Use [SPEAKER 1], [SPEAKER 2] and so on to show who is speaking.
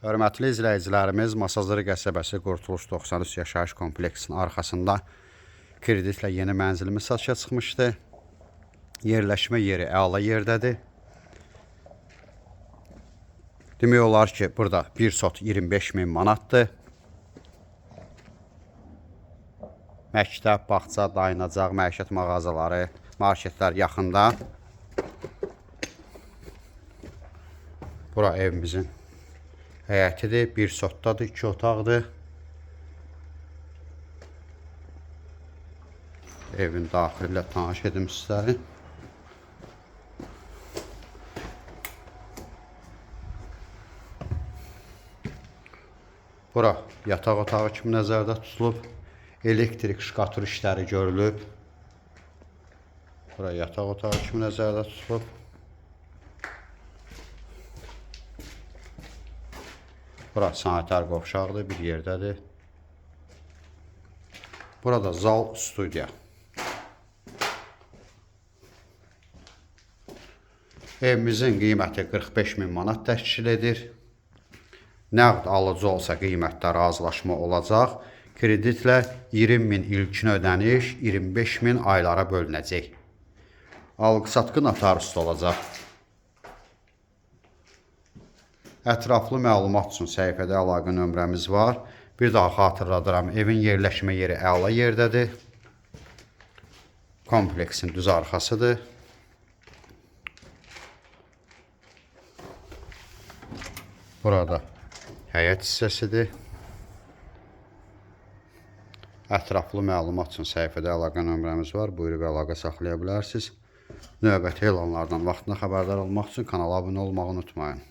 [SPEAKER 1] Hörmətli izləyicilərimiz, Masazır qəsəbəsi Qurtuluş 93 yaşayış kompleksinin arxasında kreditlə yeni mənzilimiz satışa çıxmışdı. Yerləşmə yeri əla yerdədir. Demək olar ki, burada 1 sot 25 min manatdır. Məktəb, bağça, dayanacaq, məişət mağazaları, marketlər yaxında. Bura evimizin həyətidir. Bir sotdadır, iki otaqdır. Evin daxili ilə tanış edim sizləri. Bura yataq otağı kimi nəzərdə tutulub. Elektrik şkatur işləri görülüb. Bura yataq otağı kimi nəzərdə tutulub. Bura sanitar qovşaqdır, bir yerdədir. Burada zal, studiya. Evimizin qiyməti 45 min manat təşkil edir. Nəqd alıcı olsa qiymətdə razılaşma olacaq. Kreditlə 20 min ilkin ödəniş, 25 min aylara bölünəcək. Alqı-satqı notariusda olacaq. Ətraflı məlumat üçün səhifədə əlaqə nömrəmiz var. Bir daha xatırladıram, evin yerləşmə yeri əla yerdədir. Kompleksin düz arxasıdır. Burada həyət hissəsidir. Ətraflı məlumat üçün səhifədə əlaqə nömrəmiz var. Buyurub əlaqə saxlaya bilərsiniz. Növbəti elanlardan vaxtında xəbərdar olmaq üçün kanala abunə olmağı unutmayın.